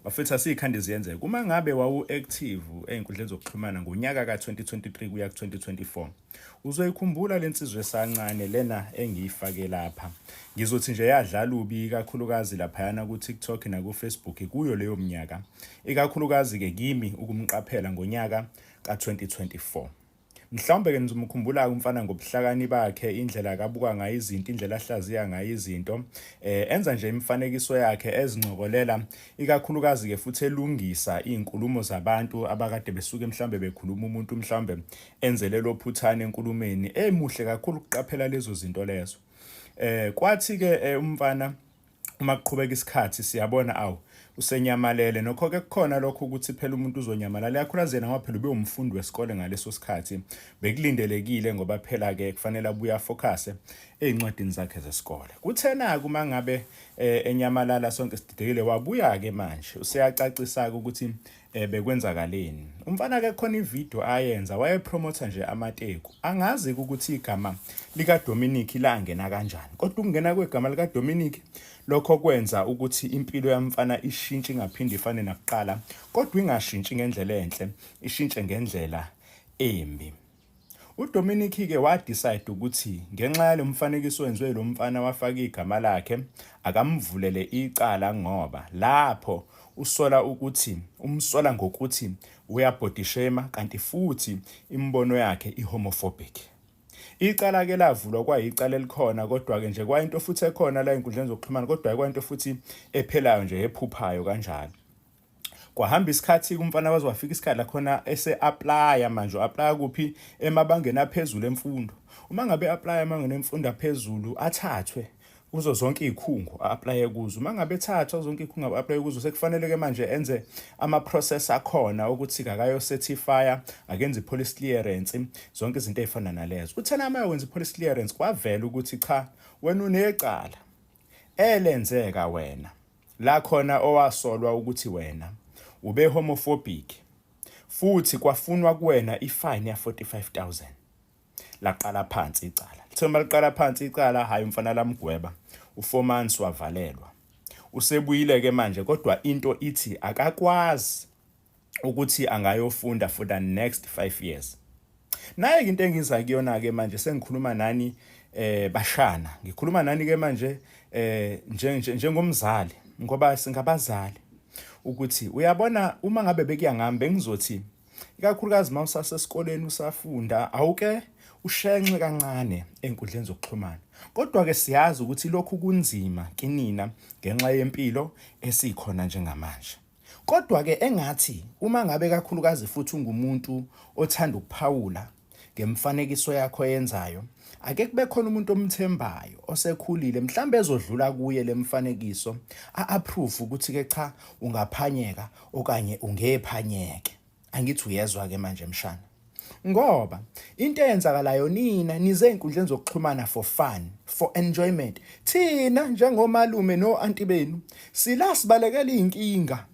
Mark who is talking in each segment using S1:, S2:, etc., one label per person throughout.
S1: Bafethu, asiyikhandi ziyenzeka. Uma ngabe wawu-active ey'nkundleni zokuxhumana ngonyaka ka-2023 kuya ku-2024, uzoyikhumbula le nsizwa esancane lena engiyifake lapha. Ngizothi nje yadlala ubi ikakhulukazi laphayana ku-TikTok naku-Facebook kuyo leyo minyaka. Ikakhulukazi-ke kimi ukumqaphela ngonyaka ka-2024. Mhlawumbe-ke nizomkhumbula-ke umfana ngobuhlakani bakhe, indlela akabuka ngayo izinto, indlela ahlaziya ngayo izinto. Enza nje imifanekiso yakhe ezincokolela, ikakhulukazi-ke futhi elungisa iy'nkulumo zabantu abakade besuke mhlawumbe bekhuluma umuntu mhlawumbe enze lelo phuthane enkulumeni. Emuhle kakhulu ukuqaphela lezo zinto lezo. Kwathi-ke umfana uma kuqhubeka isikhathi siyabona awu usenyamalele. Nokho-ke kukhona lokho ukuthi phela umuntu uzonyamalala, ikakhulukazi yena ngoba phela ubewumfundi wesikole ngaleso sikhathi, bekulindelekile ngoba phela-ke kufanele abuye afokhase ey'ncwadini zakhe zesikole. Kuthena-ke uma ngabe enyamalala sonke sididekile, wabuya-ke manje useyacacisa-ke ukuthi bekwenzakaleni. Umfana ke khona ivideo ayenza wayepromotha nje amateku. Angazi ukuthi igama likaDominic langena kanjani. Kodwa ukungena kwegama likaDominic lokho kwenza ukuthi impilo yamfana ishintshe ingaphinde ifane nakuqala, kodwa ingashintshi ngendlela enhle, ishintshe ngendlela embi. UDominic-ke wa-decide ukuthi ngenxa yalo mfanekiso wenziwe lo mfana wafaka igama lakhe akamvulele icala ngoba lapho usola ukuthi umsola ngokuthi uyabody shame kanti futhi imibono yakhe i-homophobic. Icala-ke lavulwa kwayicala elikhona kodwa-ke nje kwayinto futhi ekhona la ey'nkundleni zokuxhumana kodwa kwayinto futhi ephelayo nje ephuphayo kanjalo. Kwahamba isikhathi kumfana waze wafika isikhathi la khona ese-aplaya manje, u-aplaya kuphi? Emabangeni aphezulu emfundo. Uma ngabe e-aplaya emabangeni emfundo aphezulu athathwe kuzo zonke iy'khungo a-aplaye kuzo. Uma ngabe ethathwa zonke iy'khungo a-aplaye kuzo, sekufanele-ke manje enze ama-process akhona ukuthi-ke akayo-certify-a, akenze i-police clearance, zonke izinto ey'fana nalezo. Uthena uma eyokwenza i-police clearance kwavela ukuthi cha, wena unecala elenzeka wena la khona owasolwa ukuthi wena ube homophobic futhi kwafunwa kuwena ifine ya 45000. Laqala phansi icala. Lithe uma liqala phansi icala, hhayi umfana lamgweba u-4 months wavalelwa. Usebuyile ke manje kodwa into ithi akakwazi ukuthi angayofunda for the next 5 years. Naye into engiza kuyona ke manje sengikhuluma nani bashana. Ngikhuluma nani ke manje njengomzali ngoba singabazali ukuthi uyabona uma ngabe bekuya ngami bengizothi ikakhulukazi uma usasesikoleni usafunda awuke ushenxe kancane ey'nkundleni zokuxhumana. Kodwa-ke siyazi ukuthi lokhu kunzima kinina ngenxa yempilo esikhona njengamanje. Kodwa-ke engathi uma ngabe kakhulukazi futhi ungumuntu othanda ukuphawula ngemfanekiso yakho oyenzayo, ake kube khona umuntu omthembayo osekhulile mhlawumbe ezodlula kuye le mfanekiso a-approve ukuthi-ke cha ungaphanyeka okanye ungephanyeke. Angithi uyezwa-ke manje mshana. Ngoba into eyenzakalayo nina nize ey'nkundleni zokuxhumana for fun, for enjoyment. Thina njengomalume no-anti benu sila sibalekela iy'nkinga.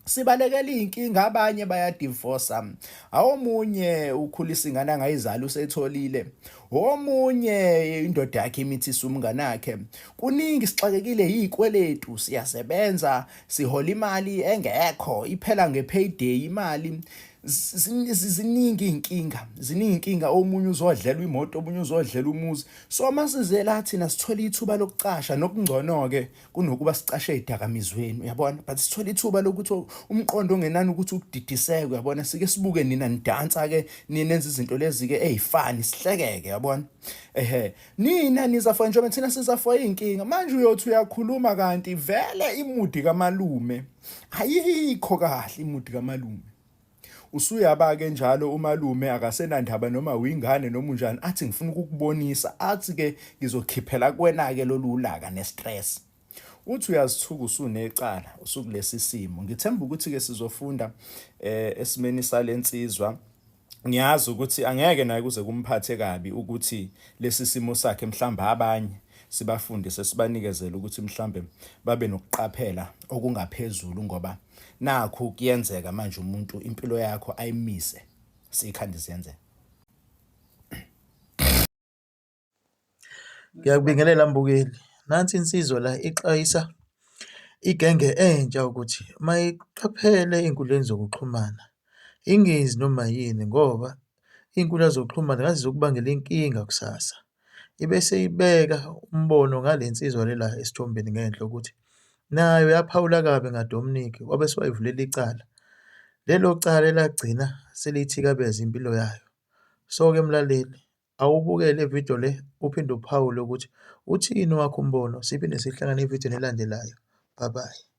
S1: Sibalekela iy'nkinga, abanye bayadivosa. Omunye ukhulisa ingane angayizali usetholile. Omunye indoda yakhe imithisa umngane wakhe. Kuningi sixakekile yizikweletu, siyasebenza, sihola imali engekho, iphela nge-payday imali. Ziningi iy'nkinga, ziningi iy'nkinga. Omunye uzodlelwa imoto, omunye uzodlela umuzi. So masize la thina sithola ithuba lokucasha nokungcono-ke kunokuba sicashe ey'dakamizweni, uyabona? But sithola ithuba lokuthi umqondo ongenani ukuthi ukudidiseke, uyabona? Sike sibuke nina nidansa-ke, ninenza izinto lezi-ke ey'fani, sihlekeke, uyabona? Ehhe, nina niza for enjoyment, thina siza for iy'nkinga. Manje uyothi uyakhuluma kanti vele imudi kamalume ayikho kahle, imudi kamalume. Usuyaba-ke njalo umalume akasenandaba noma uyingane noma unjani, athi ngifuna ukukubonisa, athi-ke ngizokhiphela kuwena-ke lolu ulaka ne-stress. Uthi uyazithuka usunecala usukulesi simo. Ngithemba ukuthi-ke sizofunda esimeni salensizwa. Ngiyazi ukuthi angeke naye kuze kumphathe kabi ukuthi lesi simo sakhe mhlawumbe abanye sibafundise sibanikezele ukuthi mhlawumbe babe nokuqaphela okungaphezulu ngoba nakhu kuyenzeka manje umuntu impilo yakho ayimise siyikhandi ziyenzeka.
S2: Ngiyakubingelela mbukeli. Nansi insizwa la ixwayisa Igenge entsha ukuthi mayiqaphele ey'nkundleni zokuxhumana, ingenzi noma yini ngoba iy'nkundla zokuxhumana ngaze zikubangele inkinga kusasa. Ibese ibeka umbono ngale nsizwa le la esithombeni ngenhla ukuthi nayo yaphawula kabi ngaDominic, wabese wayivulela icala. Lelo cala elagcina seliyithikabeza impilo yayo. So-ke mlaleli, awubukele le vidiyo le uphinde uphawule ukuthi uthini owakho umbono. Siphinde sihlangane evidweni elandelayo. Bye bye.